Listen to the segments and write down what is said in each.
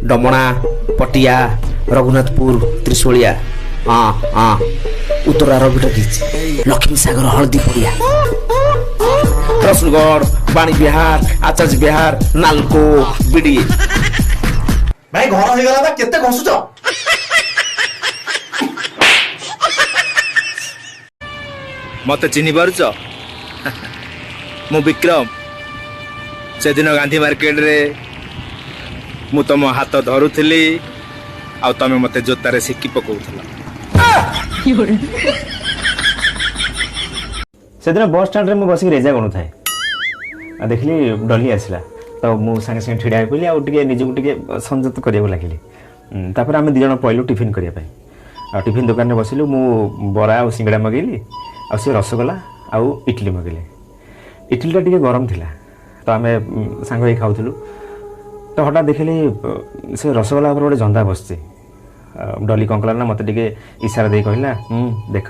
ଡମଣା, ପଟିଆ, ରଘୁନାଥପୁର, ତ୍ରିଶୂଳିଆ, ହଁ ହଁ, ଉତ୍ତର ଆରବ ଡକିଛି, ଲକ୍ଷ୍ମୀ ସାଗର, ହଳଦୀ ପଡ଼ିଆ, ରସୁଲଗଡ଼, ବାଣୀ ବିହାର, ଆଚାର୍ଯ୍ୟ ବିହାର, ନାଲକୋ, ବିଡିଏ। ଭାଇ, ଘର ହେଇଗଲା ବା, କେତେ ଘଷୁଛ? ମତେ ଚିହ୍ନି ପାରୁଛ? ମୁଁ ବିକ୍ରମ। ସେଦିନ ଗାନ୍ଧୀ ମାର୍କେଟରେ ମୁଁ ତମ ହାତ ଧରୁଥିଲି ଆଉ ତମେ ମତେ ଜୋତାରେ ଶିକି ପକଉଥିଲ। ସେଦିନ ବସ୍ ଷ୍ଟାଣ୍ଡରେ ମୁଁ ବସିକି ରେଜା ଗଣୁଥାଏ ଆଉ ଦେଖିଲି ଡଲି ଆସିଲା। ତ ମୁଁ ସାଙ୍ଗେ ସାଙ୍ଗେ ଛିଡ଼ା ହେଇପଡ଼ିଲି ଆଉ ଟିକେ ନିଜକୁ ଟିକେ ସଂଯତ କରିବାକୁ ଲାଗିଲି। ତାପରେ ଆମେ ଦୁଇ ଜଣ ପଳେଇଲୁ ଟିଫିନ୍ କରିବା ପାଇଁ ଆଉ ଟିଫିନ୍ ଦୋକାନରେ ବସିଲୁ। ମୁଁ ବରା ଆଉ ସିଙ୍ଗଡ଼ା ମଗେଇଲି ଆଉ ସେ ରସଗୋଲା ଆଉ ଇଟଲି ମଗେଇଲେ। ଇଟଲିଟା ଟିକେ ଗରମ ଥିଲା, ତ ଆମେ ସାଙ୍ଗ ହେଇ ଖାଉଥିଲୁ। ତ ହଠାତ୍ ଦେଖିଲି ସେ ରସଗୋଲା ଉପରେ ଗୋଟେ ଜନ୍ଦା ବସିଛି। ଡଲି କ'ଣ କଲା ନା ମୋତେ ଟିକେ ଇସାରା ଦେଇ କହିଲା, ଦେଖ।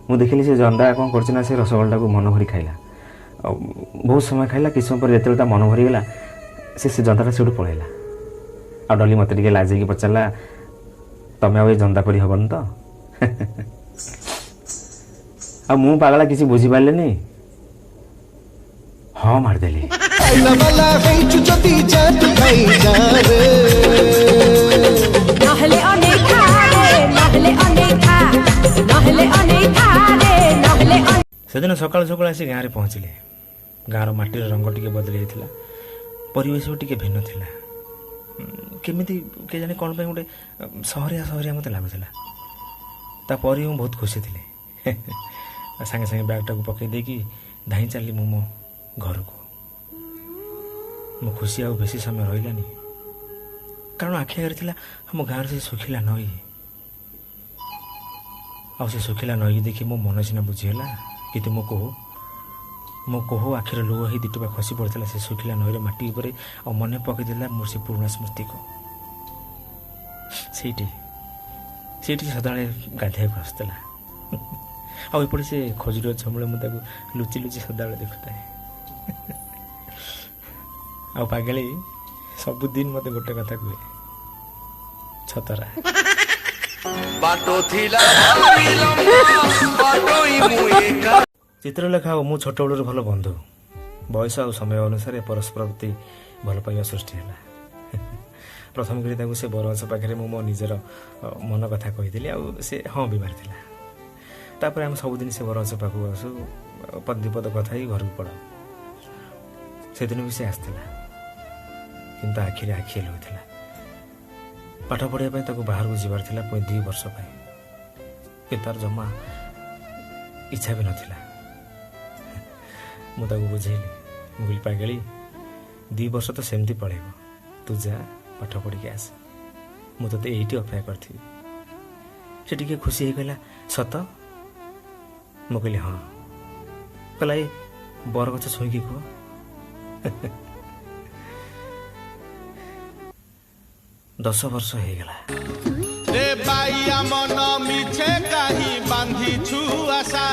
ମୁଁ ଦେଖିଲି ସେ ଜନ୍ଦା କ'ଣ କରୁଛି ନା ସେ ରସଗୋଲାଟାକୁ ମନ ଭରି ଖାଇଲା ଆଉ ବହୁତ ସମୟ ଖାଇଲା। କିଛି ସମୟ ପରେ ଯେତେବେଳେ ତା ମନ ଭରିଗଲା, ସେ ଜନ୍ଦାଟା ସେଇଠୁ ପଳେଇଲା। ଆଉ ଡଲି ମୋତେ ଟିକେ ଲାଜେଇକି ପଚାରିଲା, ତମେ ଆଉ ଏ ଜନ୍ଦା ପରି ହେବନି ତ? ଆଉ ମୁଁ ପାଗଳା କିଛି ବୁଝିପାରିଲିନି, ହଁ ମାରିଦେଲି। ନହେଲେ ଅନେଇଥା ରେ, ନହେଲେ ଅନେଇଥା, ନହେଲେ ଅନେଇଥା ରେ, ନହେଲେ। ସେଦିନ ସକାଳୁ ସକାଳୁ ଆସି ଗାଁରେ ପହଞ୍ଚିଲେ। ଗାଁର ମାଟିର ରଙ୍ଗ ଟିକେ ବଦଳି ଯାଇଥିଲା, ପରିବେଶ ବି ଟିକେ ଭିନ୍ନ ଥିଲା। କେମିତି କେଜାଣି କ'ଣ ପାଇଁ ଗୋଟେ ସହରିଆ ସହରିଆ ମୋତେ ଲାଗୁଥିଲା। ତାପରେ ମୁଁ ବହୁତ ଖୁସି ଥିଲି। ସାଙ୍ଗେ ସାଙ୍ଗେ ବ୍ୟାଗ୍ଟାକୁ ପକାଇ ଦେଇକି ଧାଇଁ ଚାଲିଲି ମୁଁ ମୋ ଘରକୁ। ମୋ ଖୁସି ଆଉ ବେଶୀ ସମୟ ରହିଲାନି, କାରଣ ଆଖି ଆଗରେ ଥିଲା ଆମ ଗାଁର ସେ ଶୁଖିଲା ନଈ। ଆଉ ସେ ଶୁଖିଲା ନଈକି ଦେଖି ମୋ ମନ ସିନା ବୁଝିଗଲା, କିନ୍ତୁ ମୋ କୋହ ଆଖିର ଲୁହ ହେଇ ଦୁଇଟୋପା ଖସି ପଡ଼ିଥିଲା ସେ ଶୁଖିଲା ନଈର ମାଟି ଉପରେ ଆଉ ମନେ ପକାଇଦେଲା ମୋର ସେ ପୁରୁଣା ସ୍ମୃତିକୁ। ସେଇଠି ସଦାବେଳେ ଗାଧୋଇବାକୁ ଆସୁଥିଲା ଆଉ ଏପଟେ ସେ ଖଜୁରୀ ଗଛ ମୂଳେ ମୁଁ ତାକୁ ଲୁଚି ଲୁଚି ସଦାବେଳେ ଦେଖୁଥାଏ। ଆଉ ପାଗେଳି ସବୁଦିନ ମୋତେ ଗୋଟେ କଥା କୁହେ, ଛତରା। ଚିତ୍ରଲେଖା ଆଉ ମୁଁ ଛୋଟବେଳରୁ ଭଲ ବନ୍ଧୁ। ବୟସ ଆଉ ସମୟ ଅନୁସାରେ ପରସ୍ପର ପ୍ରତି ଭଲ ପାଇବା ସୃଷ୍ଟି ହେଲା। ପ୍ରଥମ କରି ତାକୁ ସେ ବରଗଛ ପାଖରେ ମୁଁ ମୋ ନିଜର ମନ କଥା କହିଥିଲି ଆଉ ସେ ହଁ ବି ମାରିଥିଲା। ତାପରେ ଆମେ ସବୁଦିନ ସେ ବରଗଛ ପାଖକୁ ଆସୁ, ପଦ ବିପଦ କଥା ହେଇ ଘରକୁ ପଳାଉ। ସେଦିନ ବି ସେ ଆସିଥିଲା, କିନ୍ତୁ ଆଖିରେ ଆଖି ଲୁହ। ପାଠ ପଢ଼ିବା ପାଇଁ ତାକୁ ବାହାରକୁ ଯିବାର ଥିଲା ପୁଣି 2 ବର୍ଷ ପାଇଁ, କିନ୍ତୁ ତାର ଜମା ଇଚ୍ଛା ବି ନଥିଲା। ମୁଁ ତାକୁ ବୁଝେଇଲି। ମୁଁ କହିଲି, ପାଗେଳି, 2 ବର୍ଷ ତ ସେମିତି ପଳେଇବ, ତୁ ଯା, ପାଠ ପଢ଼ିକି ଆସ, ମୁଁ ତୋତେ ଏଇଠି ଅପେକ୍ଷା କରିଥିବି। ସେ ଟିକେ ଖୁସି ହେଇଗଲା, ସତ? ମୁଁ କହିଲି, ହଁ। କହିଲା, ଏ ବରଗଛ ଛୁଇଁକି କୁହ। 10 ବର୍ଷ ହେଇଗଲା। ରେ ବାଇଆ ମନ, ମିଛେ କାହିଁ ବାନ୍ଧିଛୁ ଆଶା?